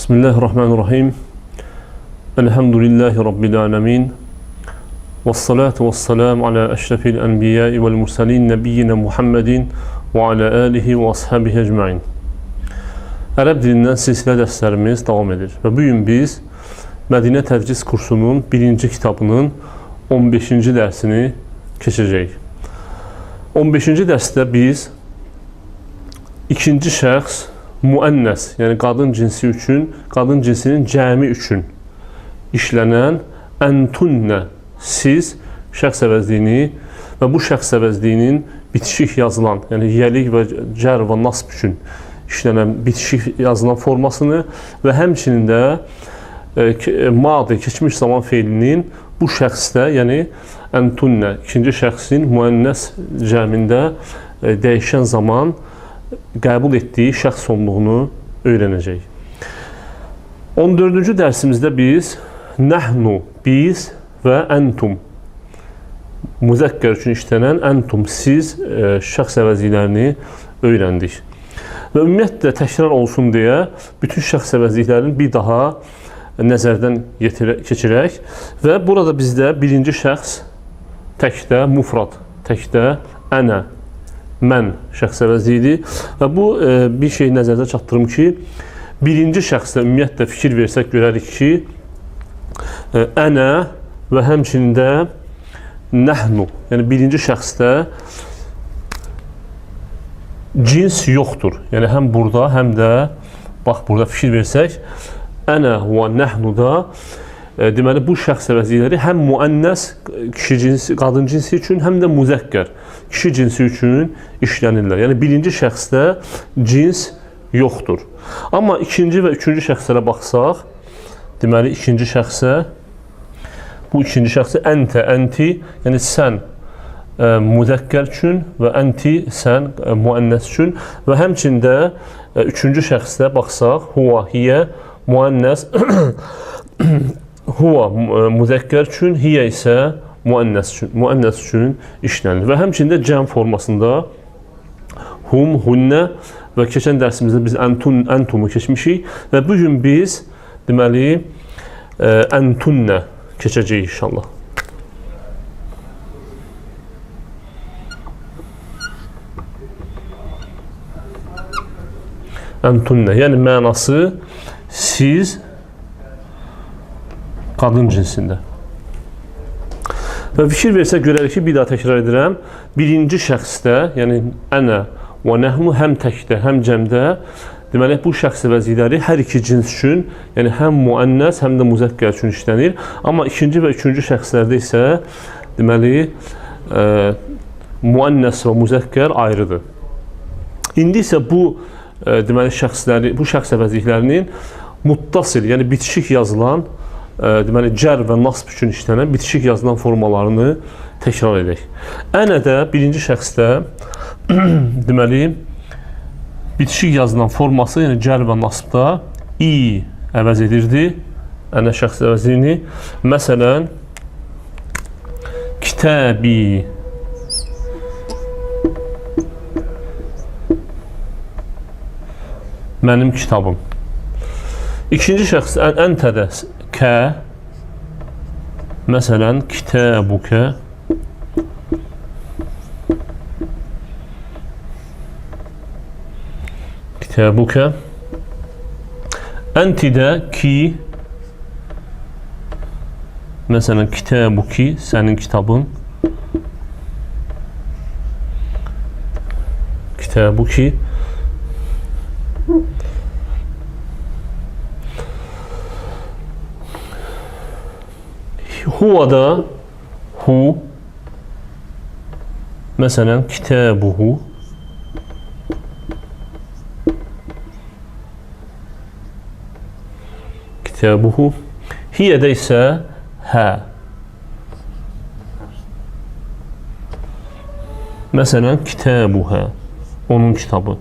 Bismillahirrahmanirrahim. Elhamdülillahi Rabbil alemin. Vessalatu vesselamu ala eşrefil enbiyai vel mursalin nebiyyina Muhammedin ve ala alihi ve ashabihi ecmain. Ərəb dilindən silsilə dərslərimiz davam edir. Və bu gün biz Mədinə Tədris kursunun birinci kitabının 15-ci dərsini keçəcəyik. 15-ci dərsdə biz ikinci şəxs müənnəs, yəni qadın cinsi üçün, qadın cinsinin cəmi üçün işlənən əntunnə, siz şəxs əvəzliyini və bu şəxs əvəzliyinin bitişik yazılan, yəni yəlik və cər və nasb üçün işlənən bitişik yazılan formasını və həmçinin də madi, keçmiş zaman feilinin bu şəxsdə, yəni əntunnə, ikinci şəxsin müənnəs cəmində dəyişən zaman qəbul etdiyi şəxs sonluğunu öyrənəcəyik. 14-cü dərsimizdə biz nəhnu, biz və əntum müzəkkər üçün işlənən əntum, siz şəxs əvəzliklərini öyrəndik. Və ümumiyyətlə təkrar olsun deyə bütün şəxs əvəzliklərini bir daha nəzərdən keçirək və burada bizdə birinci şəxs təkdə mufrad, təkdə ənə, mən şəxs əvəzliyidir. Və bu bir şey nəzərdə çatdırım ki, birinci şəxsdə ümumiyyətlə fikir versək görərik ki, ənə və həmçinin də nəhnu, yəni birinci şəxsdə cins yoxdur. Yəni həm burada, həm də bax burada fikir versək, ənə və nəhnu da deməli bu şəxs əvəzlikləri həm müənnəs kişi cinsi, qadın cinsi üçün, həm də müzəkkər kişi cinsi üçün işlənirlər. Yəni birinci şəxsdə cins yoxdur. Amma ikinci və üçüncü şəxslərə baxsaq, deməli ikinci şəxsə bu ikinci şəxsə əntə, ənti, yəni sən müzəkkər üçün və ənti sən müənnəs üçün və həmçinin də üçüncü şəxsdə baxsaq, huva, hiyə, müənnəs huva müzəkkər üçün, hiyə isə müənnəs üçün, müənnəs üçün işlənir. Və həmçinin də cəm formasında hum, hunnə və keçən dərsimizdə biz əntun, əntumu keçmişik və bu gün biz deməli əntunnə keçəcəyik inşallah. Əntunnə, yəni mənası siz qadın cinsində. Və fikir versək görərik ki, bir daha təkrar edirəm, birinci şəxsdə, yəni ənə və nəhnu həm təkdə, həm cəmdə, deməli bu şəxs əvəzlikləri hər iki cins üçün, yəni həm müənnəs, həm də müzəkkər üçün işlənir. Amma ikinci və üçüncü şəxslərdə isə deməli müənnəs və müzəkkər ayrıdır. İndi isə bu deməli şəxsləri, bu şəxs əvəzliklərinin muttasil, yəni bitişik yazılan deməli cər və nasb üçün işlənən bitişik yazılan formalarını təkrar edək. Ənə də birinci şəxsdə deməli bitişik yazılan forması, yəni cər və nasbda i əvəz edirdi. Ənə şəxs əvəzliyini. Məsələn, kitəbi mənim kitabım. İkinci şəxs əntə də kə, məsələn, kitabukə kitabukə ənti də ki, məsələn, kitabuki, sənin kitabın, kitabuki. Huva da hu, məsələn, kitabuhu kitabuhu. Hiyə də isə hə. Məsələn, kitabuhə, onun kitabı.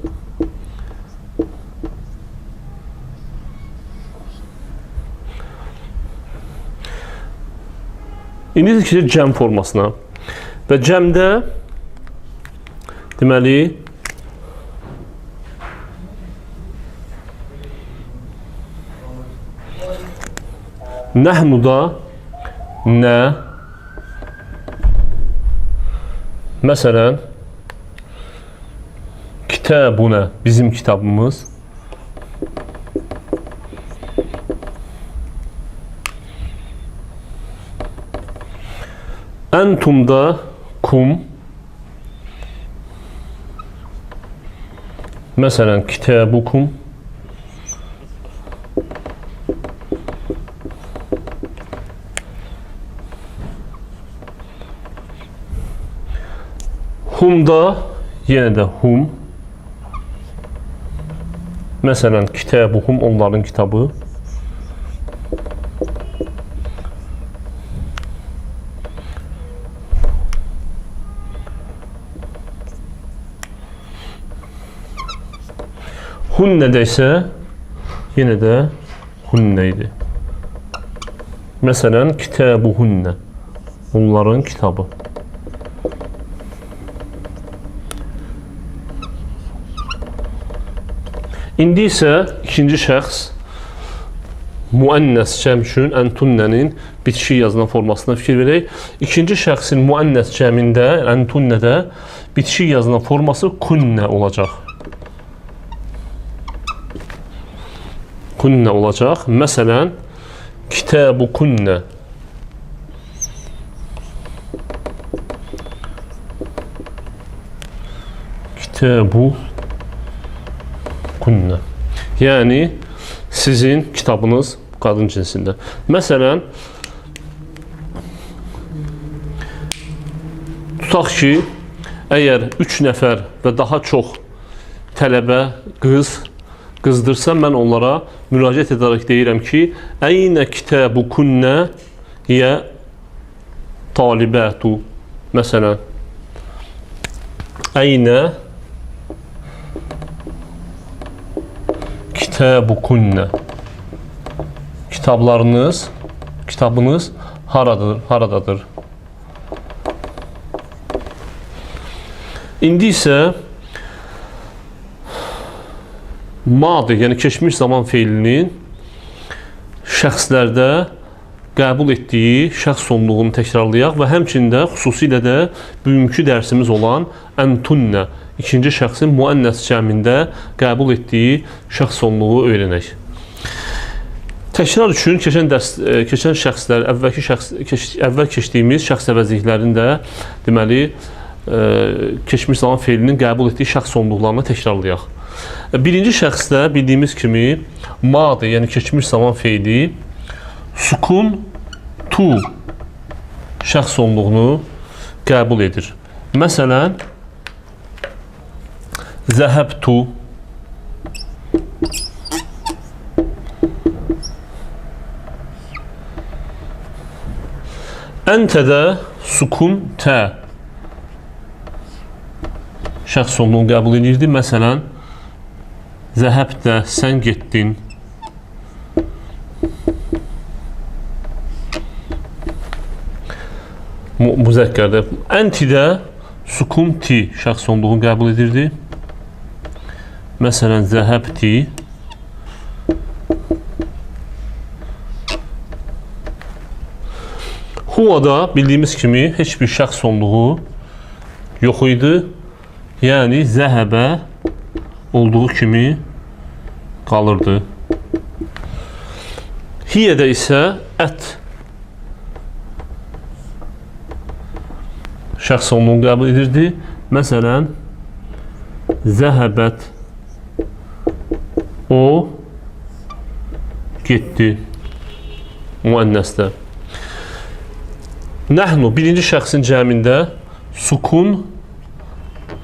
İndi keçək cəm formasına. Və cəmdə deməli Nəhnuda nə? Məsələn, kitabuna, bizim kitabımız. Entumda kum. Məsələn, kitabukum. Humda yenə də hum. Məsələn, kitabuhum onların kitabı. Hunne'də isə yenə də hunne idi. Məsələn, kitabuhunne. Onların kitabı. İndi isə ikinci şəxs müənnəs cəm üçün əntunnənin bitişik yazılan formasına fikir verək. İkinci şəxsin müənnəs cəmində, əntunnədə bitişik yazılan forması künnə olacaq. Künnə olacaq. Məsələn, kitabu künnə. Kitabu künnə. Yəni, sizin kitabınız qadın cinsində. Məsələn, tutaq ki, əgər 3 nəfər və daha çox tələbə qız qızdırsa, mən onlara müraciət edərək deyirəm ki, Əynə kitabu künnə yə talibətu. Məsələn, Əynə kitabu künnə. Kitablarınız, kitabınız haradadır? Haradadır? İndi isə madi, yəni keçmiş zaman feilinin şəxslərdə qəbul etdiyi şəxs sonluğunu təkrarlayaq və həmçində xüsusilə də bugünkü dərsimiz olan əntunnə, ikinci şəxsin müənnəs cəmində qəbul etdiyi şəxs sonluğu öyrənək. Təkrar üçün keçən dərs, keçən şəxslər, əvvəl keçdiyimiz şəxs əvəzliklərinin də deməli keçmiş zaman feilinin qəbul etdiyi şəxs sonluqlarını təkrarlayaq. Birinci şəxsdə bildiyimiz kimi madi, yəni keçmiş zaman feili sukun tu şəxs sonluğunu qəbul edir. Məsələn, zəhəbtu, əntədə sukun tə şəxs sonluğunu qəbul edirdi. Məsələn, zəhəbdə, sən getdin. Müzəkkərdə. Əntidə sukun ti şəxs sonluğunu qəbul edirdi. Məsələn, zəhəbti. Huvada bildiyimiz kimi heç bir şəxs sonluğu yox idi. Yəni, zəhəbə olduğu kimi qalırdı. Hiyədə isə ət şəxs sonluğunu qəbul edirdi. Məsələn, zəhəbət, o getdi müənnəsdə. Nəhnu birinci şəxsin cəmində sukun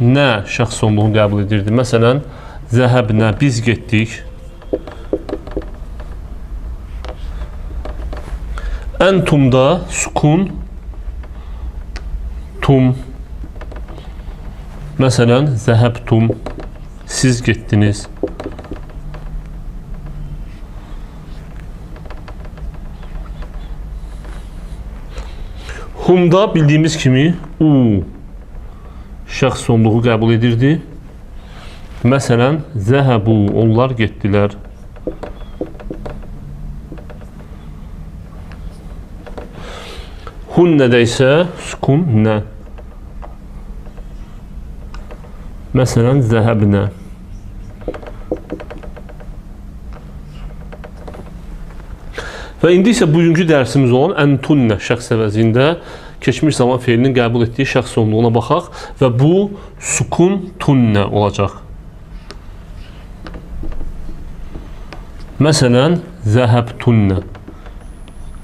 nə şəxs sonluğunu qəbul edirdi. Məsələn, zəhəbnə, biz getdik. Entumda sukun tum. Məsələn, zəhəbtum, siz getdiniz. Humda bildiyimiz kimi u şəxs sonluğu qəbul edirdi. Məsələn, zəhəbu, onlar getdilər. Hunnədə isə sukun nə. Məsələn, zəhəbnə. Və indi isə bugünkü dərsimiz olan əntunnə şəxs əvəzində keçmiş zaman feilinin qəbul etdiyi şəxs sonluğuna baxaq və bu sukun tunnə olacaq. Məsələn, zəhəbtunnə.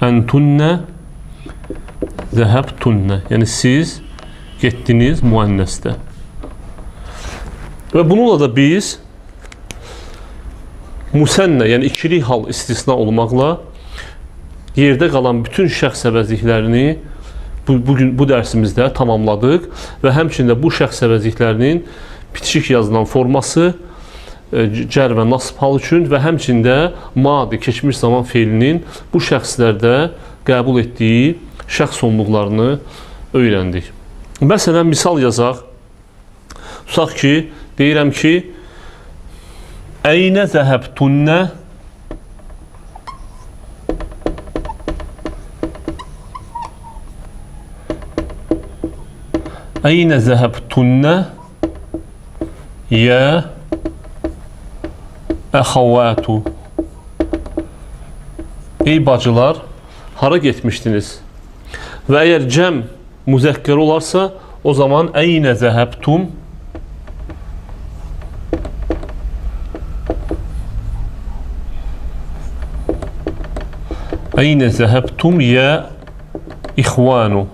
Əntunnə, zəhəbtunnə. Yəni siz getdiniz müənnəsdə. Və bununla da biz müsənnə, yəni ikilik hal istisna olmaqla yerdə qalan bütün şəxs əvəzliklərini bugün bu dərsimizdə tamamladıq və həmçinin də bu şəxs əvəzliklərinin bitişik yazılan forması cər və nasb hal üçün və həmçinin də madi keçmiş zaman feilinin bu şəxslərdə qəbul etdiyi şəxs sonluqlarını öyrəndik. Məsələn, misal yazaq. Tutaq ki, deyirəm ki, Əynə zəhəbtunnə Əynə zəhəbtunnə yə əxavatu. Ey bacılar, hara getmişdiniz? Və əgər cəm müzəkkər olarsa, o zaman əynə zəhəbtum Əynə zəhəbtum yə ixvanu.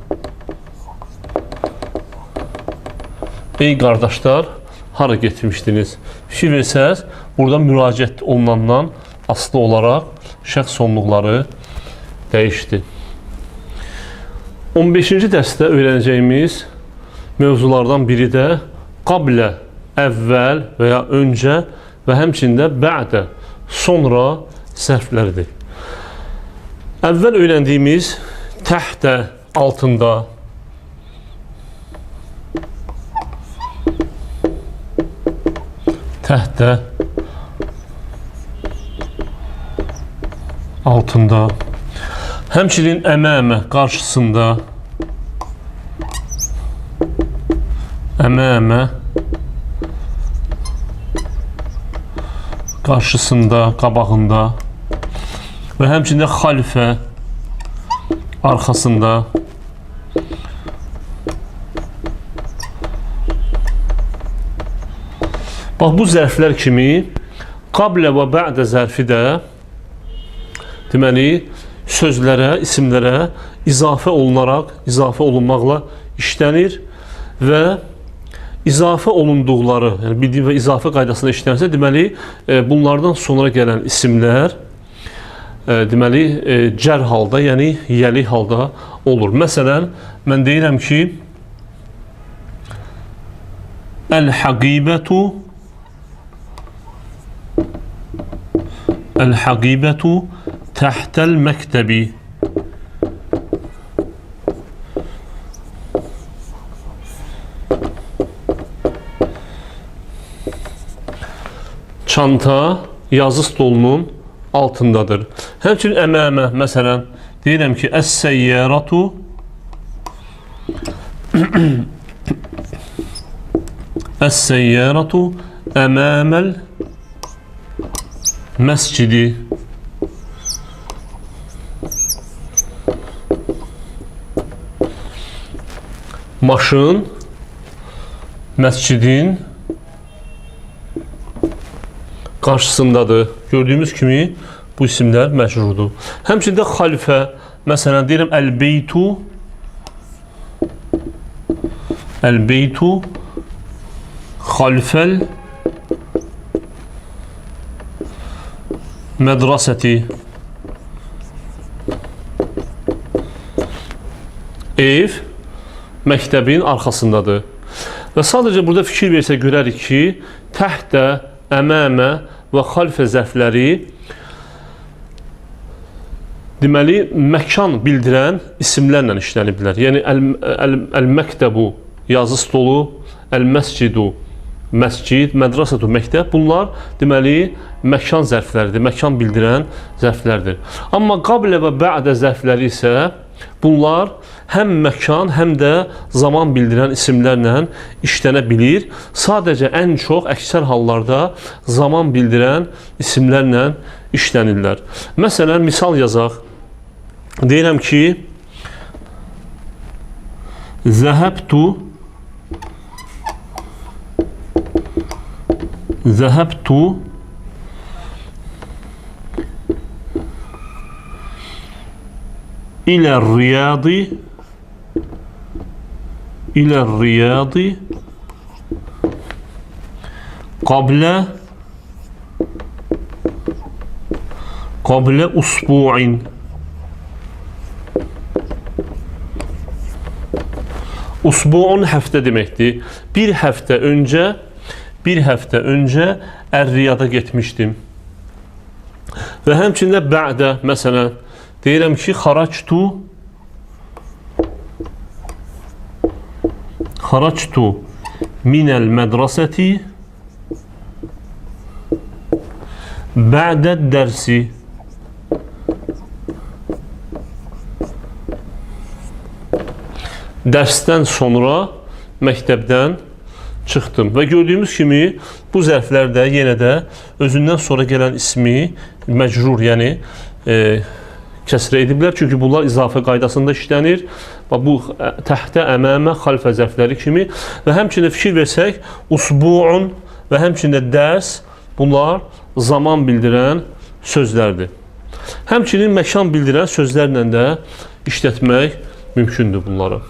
Ey qardaşlar, hara getmişdiniz? Fikir versəniz, burada müraciət olunandan asılı olaraq şəxs sonluqları dəyişdi. 15-ci dərsdə öyrənəcəyimiz mövzulardan biri də qablə, əvvəl və ya öncə və həmçinin də bə'də, sonra zərfləridir. Əvvəl öyrəndiyimiz təhtə, altında, təhtə, altında, həmçinin əməmə, qarşısında, əməmə, qarşısında, qabağında və həmçinin də xalifə, arxasında. Bax, bu zərflər kimi qablə və bə'də zərfi də deməli, sözlərə, isimlərə izafə olunaraq, izafə olunmaqla işlənir və izafə olunduqları, yəni bildiyim və izafə qaydasında işlənsə, deməli, bunlardan sonra gələn isimlər deməli, cər halda, yəni yəli halda olur. Məsələn, mən deyirəm ki, Əl-həqibətu Əl-həqibətu təhtəl məktəbi. Çanta yazı stolunun altındadır. Həmçinin əməmə, məsələn, deyirəm ki, Əs-səyyəratu Əs-səyyəratu əməməl məscidi. Maşın məscidin qarşısındadır. Gördüyümüz kimi bu isimlər məcrurdur. Həmçinin də xalifə, məsələn, deyirəm əl-beytu Əl-beytu xalfəl mədrasəti. Ev məktəbin arxasındadır. Və sadəcə burada fikir versək görərik ki, təhtə, əməmə və xalfə zərfləri deməli, məkan bildirən isimlərlə işləniblər. Yəni, əl-məktəbu yazı stolu, əl-məscidu məscid, mədrasətu məktəb, bunlar deməli, məkan zərfləridir, məkan bildirən zərflərdir. Amma qablə və bə'də zərfləri isə bunlar həm məkan, həm də zaman bildirən isimlərlə işlənə bilir. Sadəcə ən çox əksər hallarda zaman bildirən isimlərlə işlənirlər. Məsələn, misal yazaq. Deyirəm ki, Zəhəbtu İlə Riyadi qablə usbu'in. Usbu'un həftə deməkdir. Bir həftə öncə Ər-Riyada getmişdim. Və həmçində bə'də, məsələn, deyirəm ki, xaractu minəl mədrasəti bə'də dərsi. Dərsdən sonra məktəbdən çıxdım. Və gördüyümüz kimi bu zərflər də yenə də özündən sonra gələn ismi məcrur, yəni kəsrə ediblər. Çünki bunlar izafə qaydasında işlənir. Və bu təhtə, əməmə, xalfə zərfləri kimi. Və həmçinin fikir versək, usbu'un və həmçinin də dərs, bunlar zaman bildirən sözlərdir. Həmçinin məkan bildirən sözlərlə də işlətmək mümkündür bunları.